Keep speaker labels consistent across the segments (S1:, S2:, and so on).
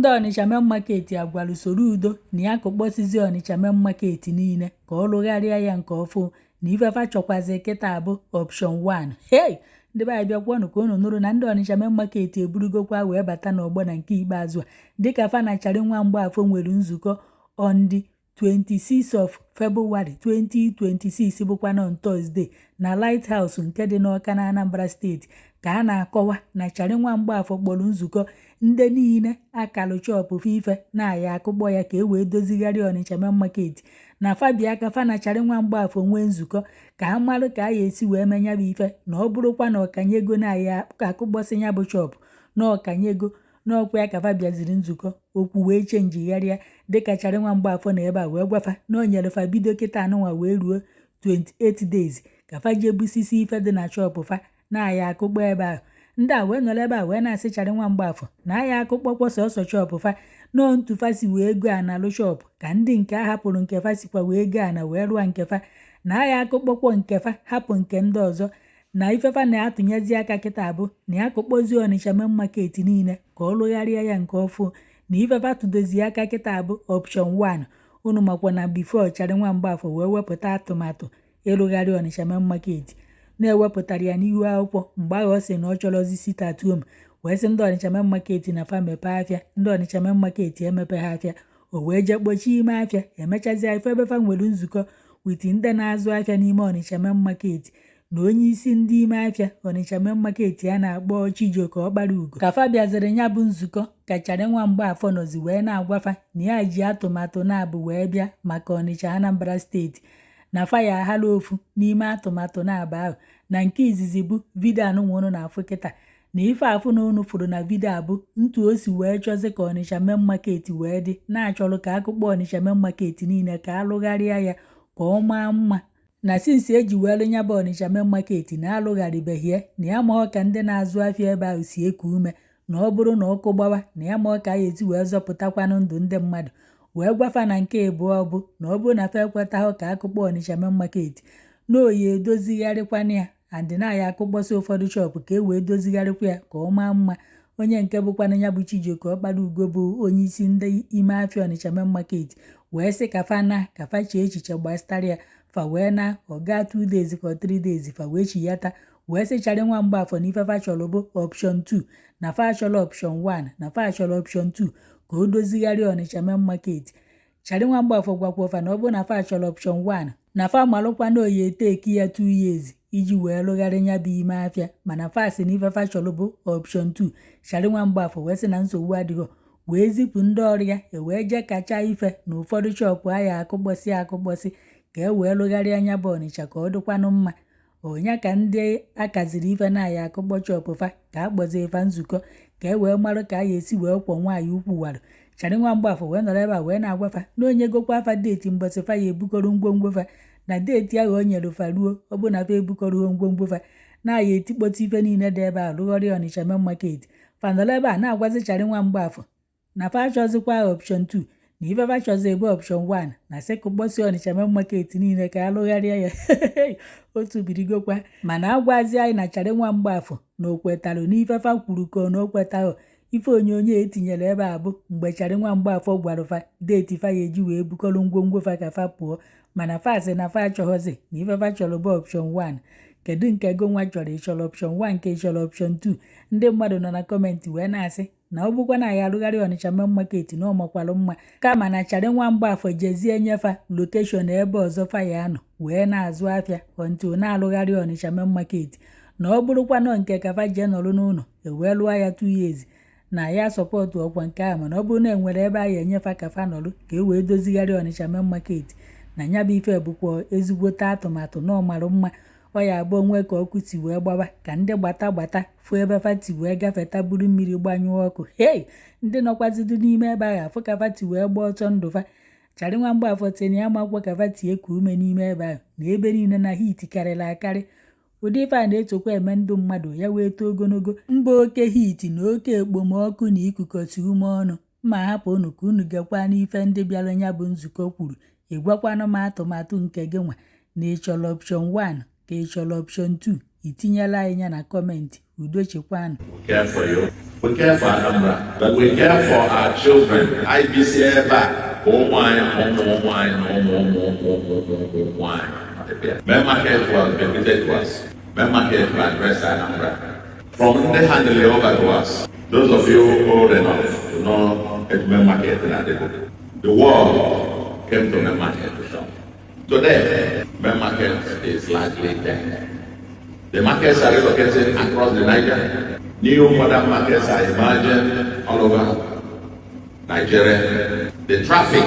S1: Ndị Ọnịcha Main Market agwalụ Soludo na ya kụkpọsizi Ọnịcha Main Market niile ka ọ rụgharịa ya nke ọfụ, na ife fa chọkwazi kịta bụ option 1. Hey, ndị be anyị, bịakwanụ ka unu nụrụ na ndị Ọnịcha Main Market eburugokwa wee bata n'ọgbọ na nke ikpeazụ a, dịka fa na Charlie Nwa Mgbafọ nwere nzukọ on the 26 of February 2026, bụkwa on Thursday, na Lighthouse nke dị n'Ọka na Anambra Steeti, ka a na-akọwa na Charlie Nwa Mgbafọ kpọrọ nzukọ ndị niile akalụ shop ife na-aya akụkpọ ya ka e wee dozigharị Ọnịcha Main Market, na fabia ka fa na Charlie Nwa Mgbafọ nwee nzukọ ka a marụ ka a ya esi wee menya bụ ife, na ọ bụrụkwa na ọkanyego na-aya akụkpọsị ya bụ shop na ọkanyego n'ọkwa ya ka fa bịaziri nzukọ. Okwu wee chenjigharịa, dịka Charlie Nwa Mgbafọ na ebe a wee gwafa na o nyere fa bido kịta anụnwa wee ruo 28 days ka fa jee busisi ife dị na shop fa na-aya akụkpọ ebe ahụ. Ndị a wee nọrọ ebe a wee na-asị Charlie Nwa Mgbafọ na aya akụkpọkwọ sọsọ shop fa, nọọ ntu fa si wee go analụ shop ka ndị nke a hapụrụ nke fa sikwa wee go ana wee rụọ nke fa, na aya akụkpọkwọ nke fa hapụ nke ndị ọzọ, na ifefa na-atụnyezi aka kịta bụ na ya kụkpọzie Ọnịcha Main Market niile ka ọ rụgharịa ya nke ọfụ, na ifefa tụdozie aka kịta bụ option 1. Unu makwa na before Charlie Nwa Mgbafọ wee wepụta atụmatụ ịrụgharị Ọnịcha Main Market, na-ewepụtara ya n'ihu akwụkwọ mgbe ahụ ọ sị na ọ chọrọzi sit at home, wee sị ndị Ọnịcha Main Market na fa mepee afịa. Ndị Ọnịcha Main Market emepe ha afịa, o wee jee kpochie ime afịa. Emechazịa ife ebe fa nwere nzukọ with ndị na-azụ afịa n'ime Ọnịcha Main Market na onye isi ndị ime afịa Ọnịcha Main Market a na-akpọ Chijioke Ọkpara Ugo. Ka fa bịaziri ya bụ nzukọ, ka Charlie Nwa Mgbafọ nọzi wee na-agwafa na ya ji atụmatụ na-abụ wee bịa maka Ọnịcha, Anambra Steeti, na fa ya ahala ofu n'ime atụmatụ na-aba ahụ. Na nke izizi bụ video anụnwa unu na-afụ kịta, na ife afụ na unu fụrụ na video a bụ ntu o si wee chọzi ka Ọnịcha Main Market wee dị, na-achọrọ ka akụkpọ Ọnịcha Main Market niile ka alụgharịa ya ka ọ maa mma, na since eji wee lụ ya bụ Ọnịcha Main Market na alụgharịbeghị ya, na ya ma ka ndị na-azụ afịa ebe ahụ si eku ume, na ọ bụrụ na ọkụ gbawa, na ya ma ka a esi wee zọpụtakwanụ ndụ ndị mmadụ. Wee gwafa na nke ịbụọ bụ na ọ bụrụ na fa ekwetaghị ka akụkpọ Ọnịcha Main Market, na oyi edozigharịkwana ya and na ya akụkpọsị ụfọdụ shop ka e wee dozigharịkwa ya ka ọ maa mma. Onye nke bụkwana ya bụ Chijioke Ọkpara Ugo, bụ onye isi ndị ime afịa Ọnịcha Main Market, wee sị ka fa na ka fa chee echiche gbasara ya. Fa wee na ọga 2 days ka 3 days, fa wee chiyata wee sị Charlie Nwa Mgbafọ na ife fa chọrọ bụ option 2, na fa chọrọ option 1, na fa chọrọ option 2 ka o dozigharịa Ọnịcha Main Market. Charlie Nwa Mgbafọ gwakwa fa na ọ bụrụ na fa chọrọ option 1, na fa malụkwa na oyi eteki ya 2 years iji wee rụgharị ya bụ ime afịa, mana fa sị na ife fa chọrọ bụ option 2. Charlie Nwa Mgbafọ wee sị na nsogbu adịghọ, wee zipụ ndị ọrụ ya e wee jee kacha ife na ụfọdụ shop aya akụkpọsị akụkpọsị ka e wee rụgharịa anya bụ Ọnịcha ka ọ dịkwanụ mma. Onya ka ndị akaziri ife na-aya akụkpọ shop fa ka a kpọzie fa nzukọ ka e wee marụ ka a ya esi wee kwọ nwaanyị ukwu warụ. Charlie Nwa Mgbafọ wee nọrọ ebe a wee na-agwa fa na onye gokwa afa date mbọsị fa ya ebukọrọ ngwongwo fa, na date ahụ o nyere fa ruo, ọ bụ na fa ebukọrọ ngwongwo fa, na-aya etikpọta ife niile dị ebe a rụgharịa Ọnịcha Main Market. Fa nọrọ ebe a na-agwazi Charlie Nwa Mgbafọ na fa achọzikwa option 2, na ife fa chọzi ebe option 1, na sị kụkpọsị Ọnịcha Main Market niile ka alụgharịa ya. Otu birigokwa, mana agwazi anyị na Charlie Nwa Mgbafọ na o kwetarụ n'ife fa kwuru ka ọ na o kwetaghọ. Ife onyonyo etinyere ebe a bụ mgbe Charlie Nwa Mgbafọ gwara fa date fa ya eji wee bukọrọ ngwongwo fa ka fa pụọ, mana fa sị na fa achọghọzi, na ife fa chọrọ bụ option 1. Kedu nke go nwa chọrọ? Ịchọrọ option 1 ka ịchọrọ option 2? Ndị mmadụ nọ na comment wee na-asị na ọ bụkwa na ya arụgharị Ọnịcha Main Market na ọ makwalụ mma, kama na Charlie Nwa Mgbafọ jezie nyefa location ebe ọzọ fa ya anọ wee na-azụ afịa until na-arụgharị Ọnịcha Main Market, na ọ bụrụkwanụ nke ka fa jee nọrọ n'ụlọ ewee lụọ ya 2 years, na ya support ọkwa nke ahụ. Mana ọ bụrụ na enwere ebe a ya enyefa ka fa nọrọ ka e wee dozigharị Ọnịcha Main Market, na ya bụ ife bụkwa ezigbote atụmatụ na ọmarụ mma. Ọ ya abụ onwe ka ọkụ si wee gbawa ka ndị gbata gbata fụ ebe fati wee gafeta buru mmiri gbanyụọ ọkụ. Hei, ndị nọkwazido n'ime ebe ahụ afụ ka fati wee gbaa ọsọ ndụ fa. Charlie Nwa Mgbafọ tinye ya makwa ka fati eku ume n'ime ebe ahụ, na ebe niile na heat karịrị akarị. Ụdị ife a na-etokwa eme ndụ mmadụ ya wee too ogologo mba, oke heat na oke ekpomọkụ na ikukọsi ume ọnụ. Mma hapụ unu ka unu gekwa n'ife ndị bịara ya bụ nzukọ kwuru. Ị gwakwanụ m atụmatụ nke gị nwa, na ị chọrọ option 1 ka ị chọrọ option 2. Itinyela anyị ya na comment. Udo chekwanụ.
S2: Care for you. We care for Anambra, but we care for our children. IBC ebe a ka ụmụ anyị, ụmụ ụmụ anyị na ụmụ ụmụ ụmụ ụmụ ụmụ ụmụ ụmụ anyị. Main Market was bequeathed to us. Main Market will address Anambra. From ndị handed it over to us. Those of you old enough to know at Main Market in Adebo. The world came to Main Market to shop. Today, Main Market is largely dead. The markets are relocated across the Niger. New modern markets are emerging all over Nigeria. The traffic,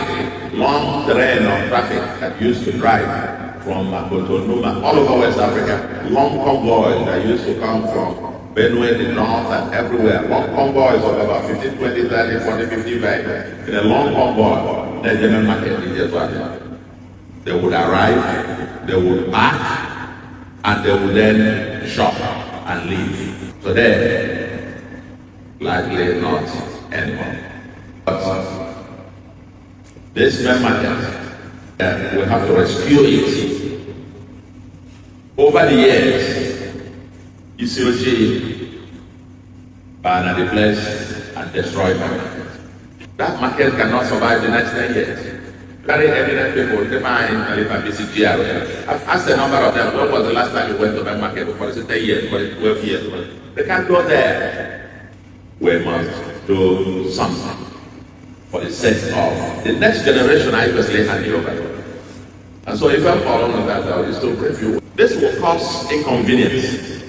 S2: long train of traffic that used to drive from Cotonou, all over West Africa, long convoys that used to come from Benue, the north, and everywhere. Long convoys of about 15, 20, 30, 40, 50 vehicles. In a long convoy, the German market in They would arrive, they would park, and they would then shop and leave. Today, likely not anymore. But this Main Market, we have to rescue it. Over the years, ECOG banned the place and destroyed the market. That market cannot survive the next 10 years. Very eminent people, the mind, BCGR. I've asked a number of them, when was the last time you went to the market? Before 10 years, for 12 years. They can't go there. We must do something for the sake of the next generation I obviously hand you over to. And so if I'm following that, I will still brief you. This will cause inconvenience.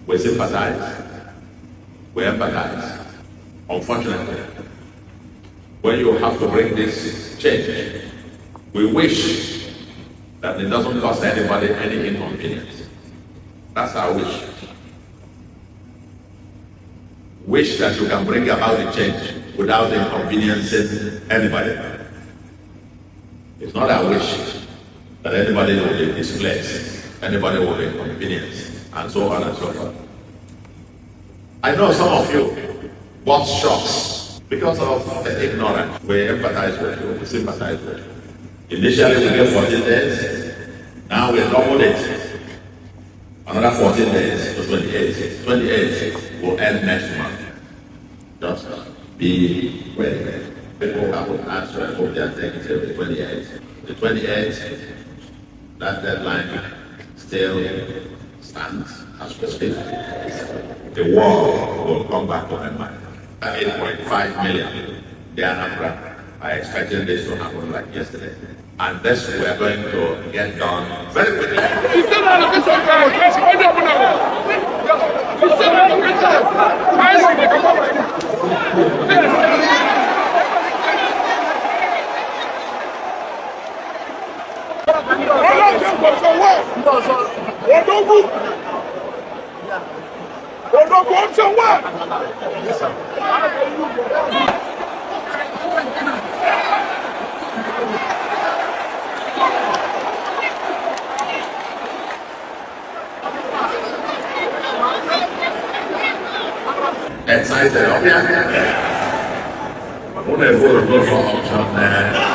S2: We sympathize. We empathize. Unfortunately, when you have to bring this change, we wish that it doesn't cost anybody any inconvenience. That's our wish. Wish that you can bring about the change without inconveniencing anybody. It's not our wish that anybody will be displaced, anybody will be inconvenienced, and so on and so forth. I know some of you bought shops because of the ignorance. We empathize with you, we sympathize with you. Initially, we gave 14 days. Now we doubled it. Another 14 days to 28. 28 will end next month. Just be ready. People I would ask to hope they are taking till the 28th. The 28th, that deadline still stands as we speak. The world will come back to my mind. 8.5 million, the Anambra are expecting this to happen like yesterday. And this we are going to get done very quickly.
S3: The state allocation onye ọbụla the state allocation anyị si dị. Odogwu Odogwu option one.
S2: Excited, okay? Unu vote go for option there.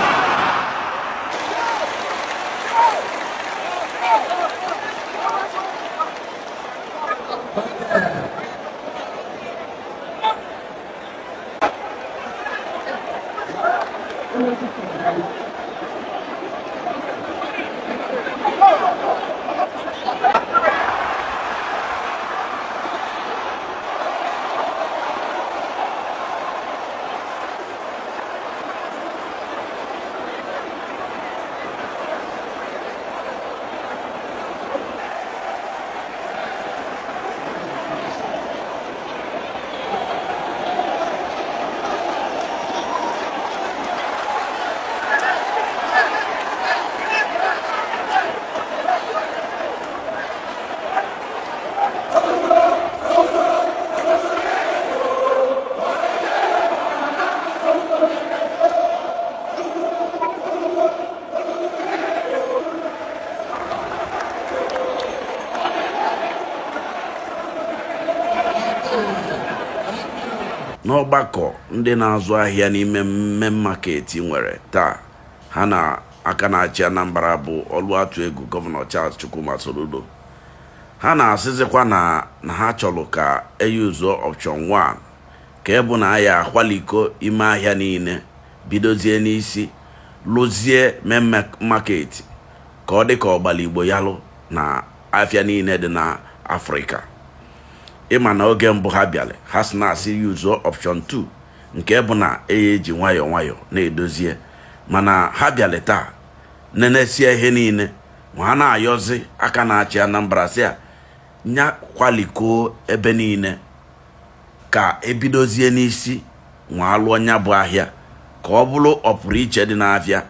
S4: N'ọgbakọ ndị na-azụ ahịa n'ime Main Market nwere taa, ha na aka na-achị Anambra bụ Ọlụatụegwu Gọvanọ Charles Chukwuma Soludo, ha na-asịzikwa na ha chọrọ ka eyuzuo option 1. Ka bụ na ya akwaliko ime ahịa niile, bidozie n'isi lụzie main market ka ọ dị ka ọgbala Igbo yalụ na afịa niile dị na Afrịka. Ịma na oge mbụ ha bịara, ha si na-asị yuzuo option 2, nke bụ na eya eji nwayọọ nwayọọ na-edozie. Mana ha bịara taa nenesie ihe niile, ma ha na-ayọzi aka na-achị Anambra si a nya kwalikoo ebe niile ka ebidozie n'isi nwa alụọ nya bụ ahịa, ka ọ bụrụ ọpụrụ iche dị n'afịa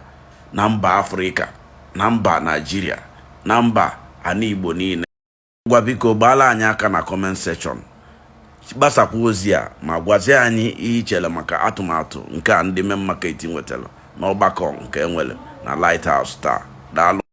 S4: na mba Afrịka, na mba Naijiria, na mba ana Igbo niile. Gwa biko, gbaala anyị aka na comment section, gbasakwa ozi a, ma gwazie anyị ihe i chere maka atụmatụ nke a ndị main market nwetara n'ọgbakọ nke enwere na Lighthouse taa. Daalụ.